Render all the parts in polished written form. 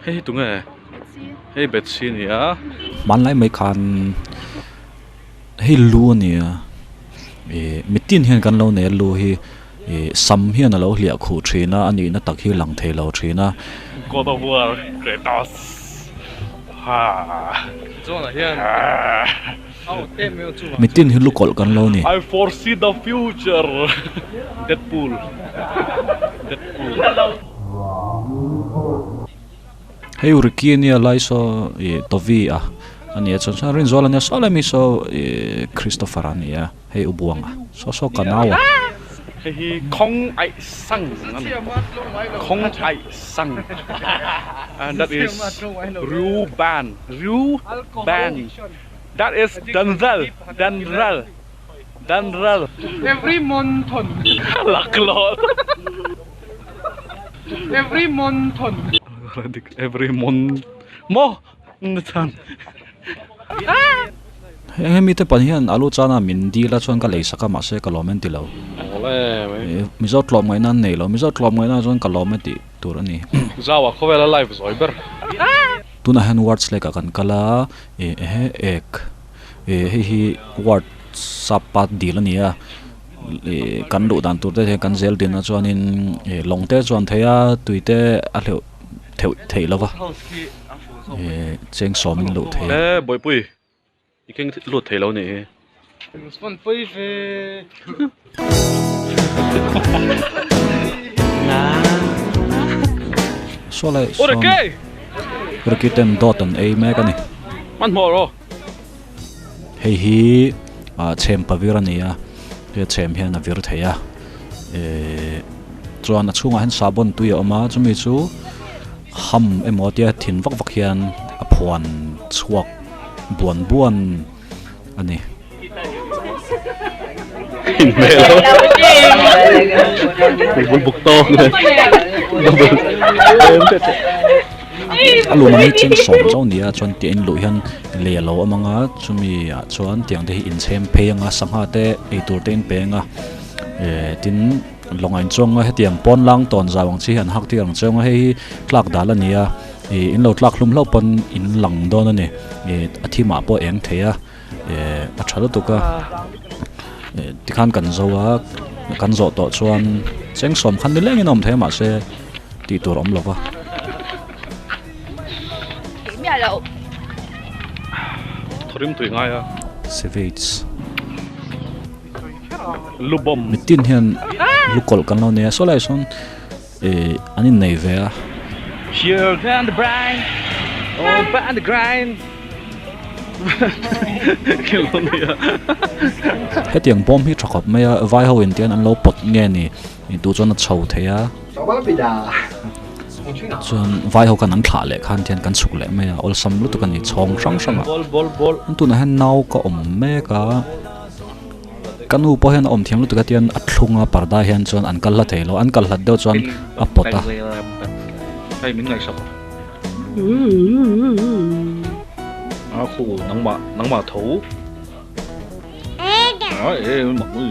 Hei hi tunge? Hei Bethsy a ni a. Hmanlai mai khan hei lu a ni a ih mitin hian kan lo nei a lu hi ih sam hian a lo hliah khuh thin a a nihna tak hi lang thei lo thin a. God of War Kratos ha John-a hian Mitin hi lukawlh kan lo ni. I foresee the future Deadpool Deadpool. Hei Ricky ania lai saw ih Tovi a ania chuan chuan Rinzuala ania saw lai mi saw ih Christopher a nia hei Ubuanga saw saw ka nau a. Hei hi Khawng Aih Sang a ni Khawng Aih Sang and that is Ryu Ban Ryu Ban. That is Danzel Danzel Danzel. Every monthon. Laklawh. Every monthon. Every mon maw chan. Heng hemi te pahnih hian alu chana min dil a chuan ka lei sak a mahse ka lawm en ti lo. Mizo tlawm ngaihna an nei lo Mizo tlawm ngaihna chuan ka lawm e tih tur a ni. Zau a khawvela live zawi ber. Tunah hian wards lake ah kan kal a. Ih ehe ek ih hei hi ward sap pa dil a ni a ih kan luh dan tur te hian kan zel din a chuanin ih lawng te chuan thei a tui te a hleuh theuh theih lo va ih cheng sawmin luh thei a. E Bawihpui i keng lut thei lo nih hi. Saw lai sawn Ricky ten dawt an ei mek a ni. Hei hi ah chhem pavir a ni a he chhem hian a vir thei a ehh chuan a chhungah hian sahbawn tui a awm a chumi chu ham emaw tia thin vak vak hian a phuan chhuak buan buan a ni. A luh mai cheng sawm chauh nia chuan tih a inluh hian lei a lo awm ang a chumi ah chuan tiang te hi inchhem phei ang a sangha te eitur te in pe ang a eh tin lawng a inchuang a hetiang pawn lang tawn zau ang chi hi an hak tir ang chuang a hei hi tlak dal a ni a ih in lo tlak hlum hlauh pawn in lang dawn a ni ih a thimah pawh a eng thei a. Eh a tha lutuk a eh tikhan kan zo a kan zawh tawh chuan cheng sawm khan ni lengin a awm thei a mahse tih tur a awm lo va. Savage mitin hian lukawlh kan lo nei a saw lai sawn eh an innei ve a. Hetiang bawm hi tha khawp mai a vai ho in tian an lo pawt nge ni tih chuan a chho thei a chuan vai ho khan an thlah leh khan tian kan chhuk leh mai a awlsam lutuk a ni chhawng hrang hrang ah tunah hian nau ka awm mek a. Ka nu pawh hian a awm thiam lutuk a tian a thlung a parda hian chuan an kal hla thei lo an kal hlat deuh chuan a pawt a. Hei min ngaihsak a khu nangmah nangmah tho a e mak ui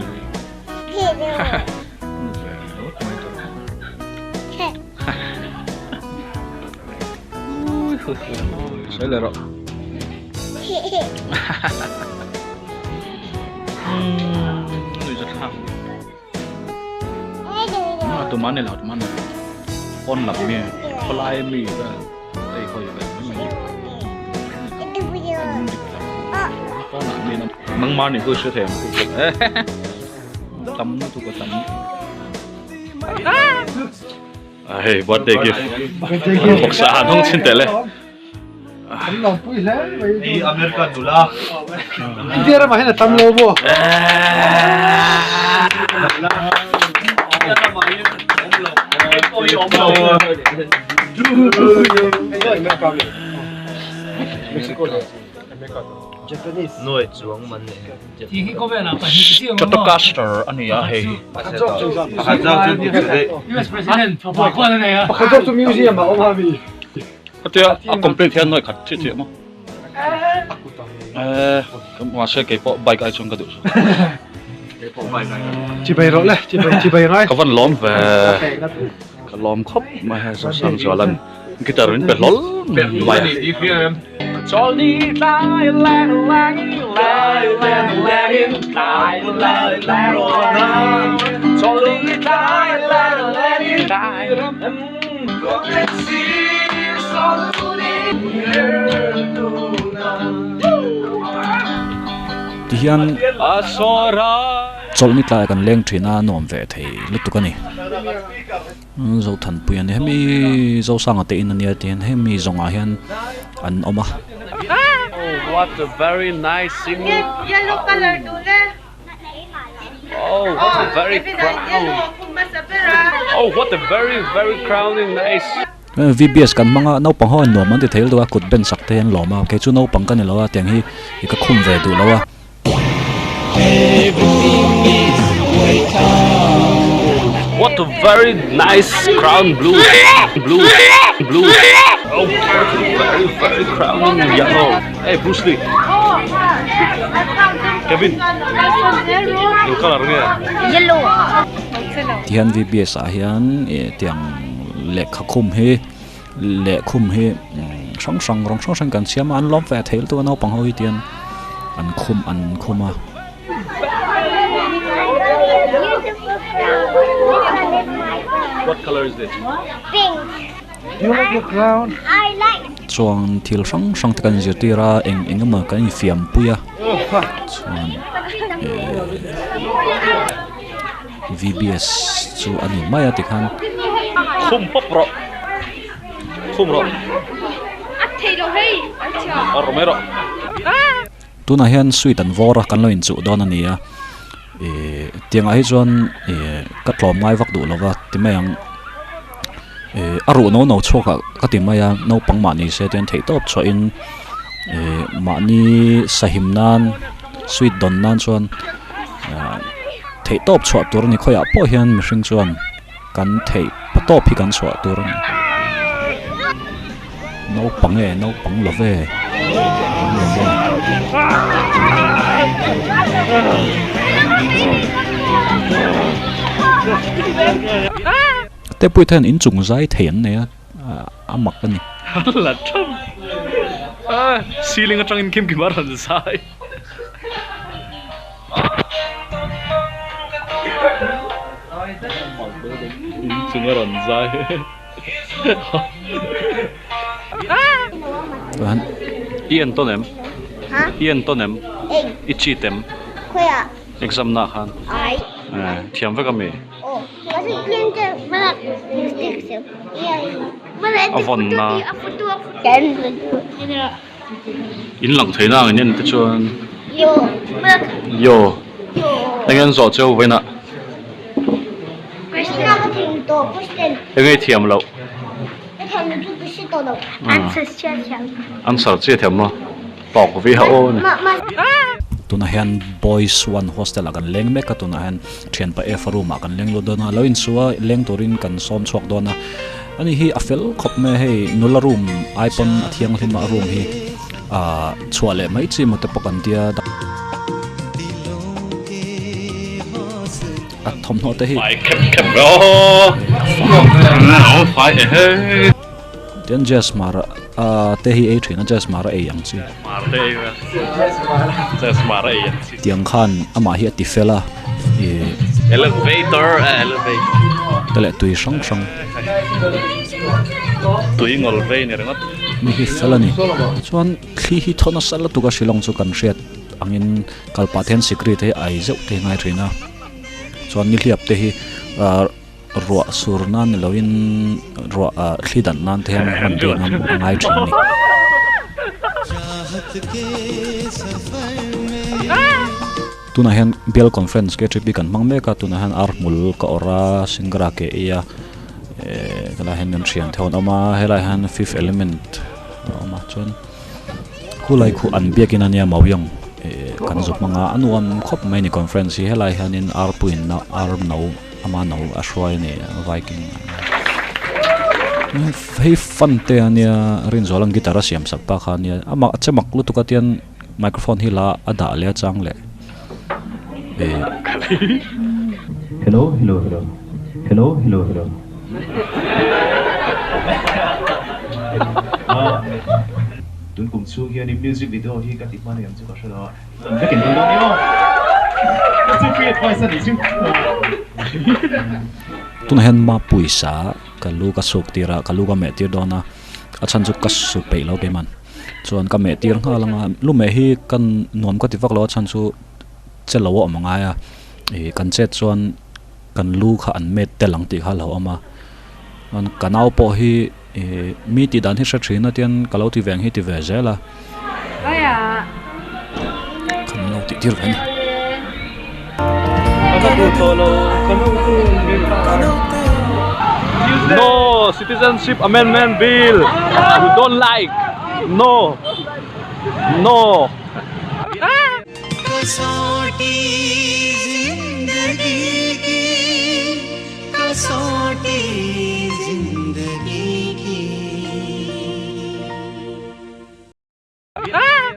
Sawi leh rawh. Tuma ni lo tuma ni pawn lam mi khawlai mi vel hei hawi vel mai mai ni pawnah mi nangmah ni chu hre thei ang tam lutuk a tam hei birthday gift bawksa a hnung chhin teh le. An lo pui hle mai. Hi America nula. India ramah hian a tam lo maw? India ramah hian awm lo. Mexico Japanese. Nuai chuang man nei. Stratocaster a ni a hei. Pakhat zawk chu museum ah awm a mi. Khatia a complete hian nuai khat chiah chiah maw? Eh, mahse kei pawh bike ai chuan ka duh zawk. Chibai rawh le, chibai chibai ngai. Ka van lawm ve. Ka lawm khawp mai hei Zosangzualan. Guitar min pe hlawl mai a. Tihian chawlhni tlaiah kan leng thin a nuam ve thei lutuk a ni. Zothanpui a ni hemi Zosanga te in a nia tihian hemi zawngah hian an awm a. Oh what a very nice singing Oh what a very crown Oh what a very very crowning nice. VBS kan hmang a naupang ho an nuam an ti thei lutuk a kut ben sak te hi an lawm a kei chu naupang ka ni lo a tiang hi i ka khum ve duh lo a. What a very nice crown blue blue blue Oh what a very very crowning yellow Hey Bruce Lee Kevin Eng colour nge? Yellow Tihian VBS ah hian ih tiang lehkha khum hi lehkhum hi hrang hrang rawng hrang hrang kan siam a an lawm ve thei lutuk a naupang ho hi tian an khum an khum a. What colour is this? Pink. Do you like your crown? I like. Chuan thil hrang hrang te kan inzirtir a eng eng emaw kan infiam pui a chuan ehh V_B_S chu a ni mai a tikhan. Khum pawp rawh khum rawh awrh mai rawh. Tunah hian sweet an vawr a kan lo inchuh dawn a ni a ih tiangah hi chuan ih ka tlawm ngai vak duh lova ti mai ang ih a ruh no no chhuak ah ka ti mai a naupang mahni se te hian theih tawp chhuah in ih mahni sahim nan sweet dawn nan chuan ah theih tawp chhuah tur a ni khawiah pawh hian mihring chuan kan theih pa tawp hi kan chhuah tur a ni. Naupang e, naupang lo ve. Naupang lo ve. Te pawh hian inchung zai thei an nei a, a mak a ni. La thap. Ceiling atangin kim kim a rawn zai. Inchung a rawn zai. I en tawn em? I en tawn em? I cheat em? Exam na khan? Thiam vek ami? A vawn na. In lang thei na ang in en te chuan. Yo. Eng en zawh cheu vawiin ah. Eng nge i thiam loh? Answer chiah thiam maw? Tawk vi ha aw ni. Tunah hian Boys One Hostel ah kan leng mek a, tunah hian thianpa F room ah kan leng lut dawn a, lo insuh a leng turin kan sawm chhuak dawn a, ani hi a fel khawp mai a hei nula room ai pawn a thianghlim a room hi ah chhuah leh mai chi maw te pawh kan tia. A thawmhnaw te hi. Fai khep khep ve aw. Fai e he. Tian Jazz Hmar a te hi ei thin a Jazz Hmar a ei ang chi. Hmar te ei ve. Jazz Hmar a ei ang chi. Tiang khan amah hi a ti fel a i. Elevator a elevator. Te leh tui hrang hrang. Tui ngawl vei ni ringawt. Mi hi fel a ni. Chuan thli hi thaw nasa lutuk a Shillong chu kan hriat angin. Kal pah te hian sikri te hi a ei zeuh te hi ngai thin a chuan nihliap te hi ah ruah sur nan ni loin ruah ah thli dan nan te hian hman te hian a ngai thin a ni. Tunah hian bial conference K_T_P kan hmang mek a tunah hian ar hmul ka awrh a singara ke ei a eh helaiah hian kan thian te ho an awm a helaiah hian fifth element a awm a chuan. Khulai khu an biakin a nia Mawiyang eh kan zu hmang a a nuam khawp mai a ni conference hi helai hianin arpuiin ar no ama no a hruai a ni Viking hei fan te a nia Rinzuala'n guitar a siam sak pa kha a nia amah a che mak lutuk a tian microphone hi la a dah leh a chang leh eh. Hello hello hello hello hello hello. Tun kum chhung hianin music video hi ka ti hman em chu ka hre lo a, vekin dawn dawn ni aw. Ka chu free advice a nih chu. Tunah hian Mapuisa ka lu ka suk tir a, ka lu ka meh tir dawn a, a chhan chu ka su peih lo keiman. Chuan ka meh tir nghal ang a, lu meh hi ka nuam ka ti vak lo a chhan chu che lo a awm angai a, ih kan chet chuan kan lu kha an met tel ang tih kha a lo awm a, chuan ka nau pawh hi ih mi tih dan hi hre thin a tian ka lo ti ve ang hi ti ve zel a, kan lo tih tir ve a ni. No citizenship amendment bill we don't like no no.